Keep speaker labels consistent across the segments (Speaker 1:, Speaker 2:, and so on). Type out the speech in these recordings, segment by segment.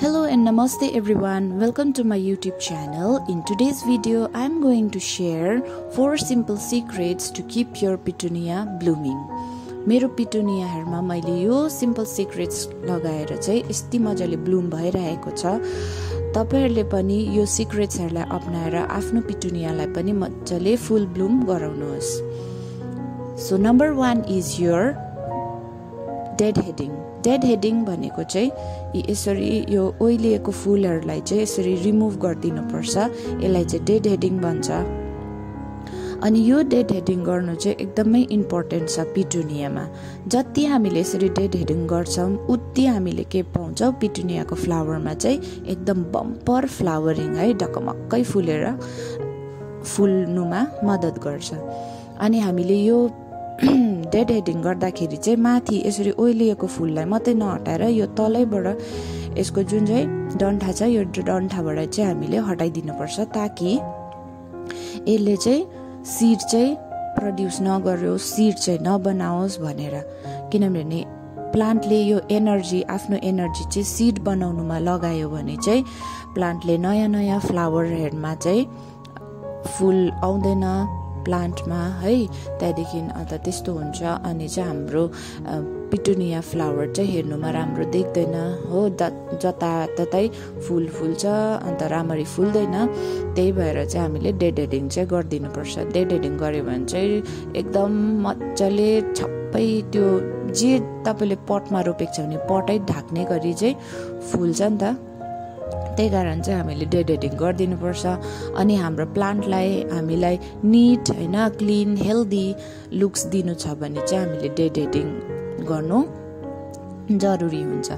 Speaker 1: Hello and namaste everyone, welcome to my YouTube channel. In today's video, I'm going to share 4 simple secrets to keep your petunia blooming. मेरो पिटुनियाहरुमा मैले यो simple secrets लगाएर चाहिँ यति मजाले bloom भइरहेको छ। तपाईहरुले पनि यो सिक्रेट्सहरुलाई अपनाएर आफ्नो पिटुनियालाई पनि मजाले फुल ब्लुम गराउनुहोस्। So number 1 is your deadheading. Deadheading भनेको चाहिँ यसरी यो ओइलिएको फूलहरुलाई चाहिँ यसरी रिमुभ गर्दिनु पर्छ। यसलाई चाहिँ deadheading भन्छ। अनि यो deadheading गर्नु चाहिँ एकदमै इम्पोर्टेन्ट छ पिटुनियामा। जति हामीले यसरी deadheading गर्छौं उति हामीले के पाउँछौं पिटुनियाको फ्लावरमा चाहिँ एकदम बम्पर फ्लावरिङ है ढकमक्कै फुलेर फुल्नुमा मद्दत गर्छ। अनि हामीले यो deadheading गर्दाखेरि चाहिँ माथि यसरी ओइलिएको फूललाई मात्रै नहटाएर यो तलैबाट यसको जुन चाहिँ डन्ठा छ यो डन्ठाबाट चाहिँ हामीले हटाइदिनु पर्छ ताकि यसले चाहिँ सीड चाहिँ प्रोड्युस नगरोस्, सीड चाहिँ नबनाओस् भनेर। किनभने प्लान्टले यो एनर्जी आफ्नो एनर्जी चाहिँ सीड बनाउनुमा लगायो भने चाहिँ प्लान्टले नयाँ नयाँ फ्लावरहरुमा चाहिँ फुल आउँदैन प्लान्टमा है। त्यहाँदेखि अन्त त्यस्तो हुन्छ अनि चाहिँ हाम्रो पिटुनिया फ्लावर चाहिँ हेर्नुमा राम्रो देख्दैन हो। जताततै फुल फुल्छ अन्त राम्ररी फुल्दैन। त्यही भएर चाहिँ हामीले deadheading चाहिँ गर्दिनु पर्छ। deadheading गर्यो भने चाहिँ एकदम मजाले छप्पै त्यो जे तपाईले पटमा रोपेको छ भने पटै ढाक्ने गरी चाहिँ फुल्छ नि त। त्यही कारण चाहिँ हामीले deadheading गर्दिनु पर्छ। अनि हाम्रो प्लान्टलाई हामीलाई नीट हैन क्लीन हेल्दी लुक्स दिनु छ भने चाहिँ हामीले deadheading गर्नु जरुरी हुन्छ।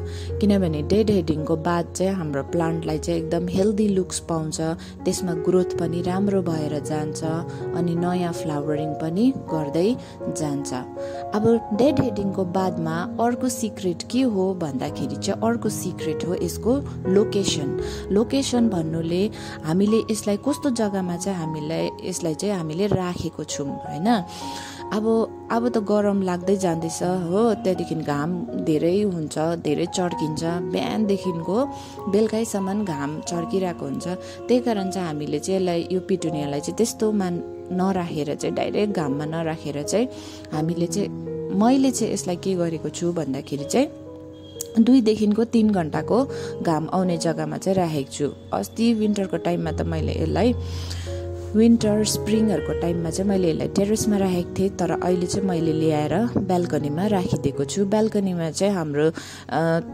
Speaker 1: किनभने deadheading को बाद चाहिँ हाम्रो प्लान्टलाई चाहिँ एकदम हेल्दी लुक्स पाउँछ, त्यसमा ग्रोथ पनि राम्रो भएर जान्छ अनि नयाँ फ्लावरिङ पनि गर्दै जान्छ। अब deadheading को बादमा अर्को सिक्रेट के हो भन्दाखेरि चाहिँ अर्को सिक्रेट हो यसको लोकेसन। लोकेसन भन्नुले हामीले यसलाई कस्तो जग्गामा चाहिँ यसलाई चाहिँ हामीले राखेको छौं हैन। अब त गरम लाग्दै जाँदैछ हो। त्यहाँदेखि घाम धेरै हुन्छ, धेरै चर्किन्छ, बिहानदेखिको बेलुकासम्म घाम चर्किरहेको हुन्छ। त्यही कारण चाहिँ हामीले चाहिँ यसलाई यो पिटुनियालाई चाहिँ त्यस्तोमा नराखेर चाहिँ डाइरेक्ट घाममा नराखेर चाहिँ हामीले चाहिँ मैले चाहिँ यसलाई के गरेको छु भन्दाखेरि चाहिँ 2 देखिको 3 घण्टाको घाम आउने जग्गामा चाहिँ राखेको छु। अस्ति विन्टरको टाइममा त मैले यसलाई विन्टर स्प्रिङहरुको टाइममा चाहिँ मैले यसलाई टेरेसमा राखेको थिएँ, तर अहिले चाहिँ मैले ल्याएर बाल्कनीमा राखिदिएको छु। बाल्कनीमा चाहिँ हाम्रो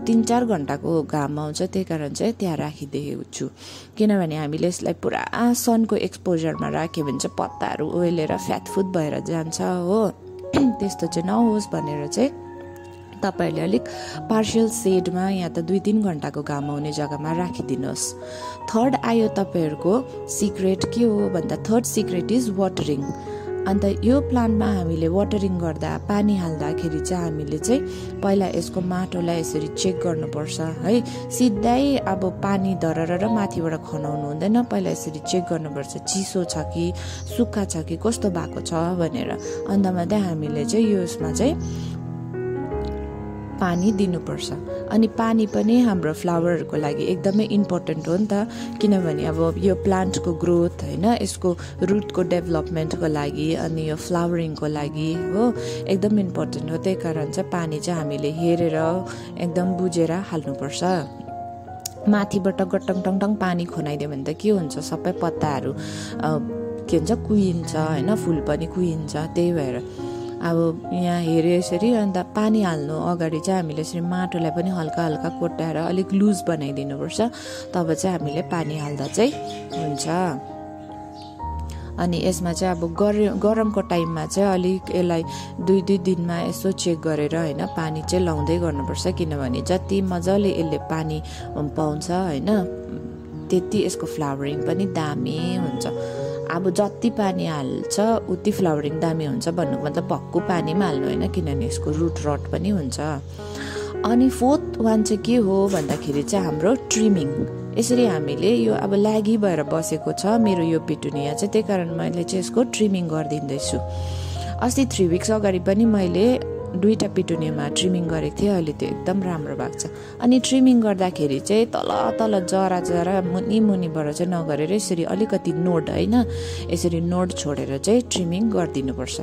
Speaker 1: 3-4 घण्टाको घाम आउँछ, त्यही कारण चाहिँ त्यहाँ राखिदिएको छु। किनभने हामीले यसलाई पुरा सनको एक्सपोजरमा राख्यो भने चाहिँ पत्ताहरू ओइलेर फ्यातफुत भएर जान्छ हो। त्यस्तो चाहिँ नहोस् भनेर चाहिँ तपाईहरुले अलिक पार्शियल शेडमा या त 2-3 घण्टाको घाम आउने जग्गामा राखिदिनुहोस्। थर्ड आयो तपाईहरुको सिक्रेट के हो भन्दा थर्ड सिक्रेट इज वाटरिङ। अन्त यो प्लान्टमा हामीले वाटरिङ गर्दा पानी हाल्दाखेरि चाहिँ हामीले चाहिँ पहिला यसको माटोलाई यसरी चेक गर्नुपर्छ है। सिधै अब पानी धरर माथिबाट खनाउनु हुँदैन, पहिला यसरी चेक गर्नुपर्छ चिसो छ कि सुक्खा छ कि कस्तो भएको छ भनेर। अन्त मात्रै हामीले चाहिँ यसमा चाहिँ पानी दिनुपर्छ। अनि पानी पनि हाम्रो फ्लावरहरुको लागि एकदमै इम्पोर्टेन्ट हो नि त। किनभने अब यो प्लान्टको ग्रोथ हैन यसको रुटको डेभलपमेन्टको लागि अनि यो फ्लावरिङको लागि हो एकदम इम्पोर्टेन्ट हो। त्यही कारण चाहिँ पानी चाहिँ हामीले हेरेर एकदम बुझेर हाल्नुपर्छ। माथिबाट गटङ पानी खनाइदियो भने त के हुन्छ सबै पत्ताहरू के भन्छ कुहिन्छ हैन, फूल पनि कुहिन्छ। त्यही भएर अब यहाँ हेरे यसरी अन्त पानी हाल्नु अगाडि चाहिँ हामीले यसरी माटोलाई पनि हल्का हल्का कोट्याएर अलिक लुज बनाइदिनु पर्छ, तब चाहिँ हामीले पानी हाल्दा चाहिँ हुन्छ। अनि यसमा चाहिँ अब गरमको टाइममा चाहिँ अलिक यसलाई 2-2 दिनमा यसो चेक गरेर हैन पानी चाहिँ लाउँदै गर्नुपर्छ। किनभने जति मजाले यसले पानी पाउँछ हैन त्यति यसको फ्लावरिङ पनि दामी हुन्छ। अब जति पानी हाल्छ उति फ्लावरिङ दामी हुन्छ भन्नुको मतलब भक्कु पानीमा हाल्नु हैन, किनभने यसको रुट रट पनि हुन्छ। अनि फोर्थ वान चाहिँ के हो भन्दाखेरि चाहिँ हाम्रो ट्रिमिङ। यसरी हामीले यो अब ल्यागी भएर बसेको छ मेरो यो पिटुनिया चाहिँ, त्यही कारण मैले चाहिँ यसको ट्रिमिङ गर्दिँदैछु। अस्ति 3 वीक्स अगाडि पनि मैले 2टा पिटुनियामा ट्रिमिङ गरेको थिएँ, अहिले त्यो एकदम राम्रो भएको छ। अनि ट्रिमिङ गर्दाखेरि चाहिँ तल तल जरा मुनिबाट चाहिँ नगरेर यसरी अलिकति नोड होइन, यसरी नोड छोडेर चाहिँ ट्रिमिङ गरिदिनुपर्छ।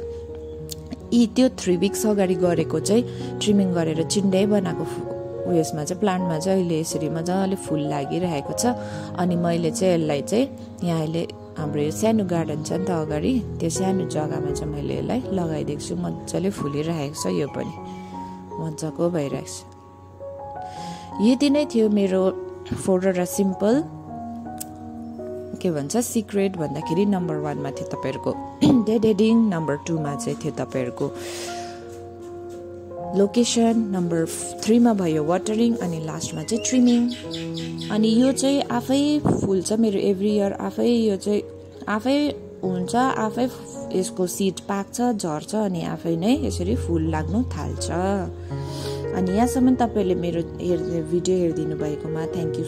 Speaker 1: त्यो 3 विक्स अगाडि गरेको चाहिँ ट्रिमिङ गरेर चिन्डै बनाएको उयसमा चाहिँ प्लान्टमा चाहिँ अहिले यसरी मजाले फुल लागिरहेको छ। अनि मैले चाहिँ यसलाई चाहिँ यहाँ अहिले हाम्रो यो सानो गार्डन छ नि त अगाडि, त्यो सानो जग्गामा चाहिँ मैले यसलाई लगाइदिएको छु। मजाले फुलिरहेको छ, यो पनि मजाको भइरहेको छ। यति नै थियो मेरो 4वटा सिम्पल के भन्छ सिक्रेट भन्दाखेरि नम्बर 1 मा थियो तपाईँहरूको डेड हेडिङ, नम्बर 2 मा चाहिँ थियो तपाईँहरूको लोकेसन, नम्बर 3 मा भयो वाटरिङ, अनि लास्टमा चाहिँ ट्रिमिङ। अनि यो चाहिँ आफै फुल्छ मेरो एभ्री इयर, आफै यो चाहिँ आफै हुन्छ, आफै यसको सिड पाक्छ, झर्छ, अनि आफै नै यसरी फुल लाग्नु थाल्छ। अनि यहाँसम्म तपाईँले मेरो भिडियो हेरिदिनु भएकोमा थ्याङ्क यू।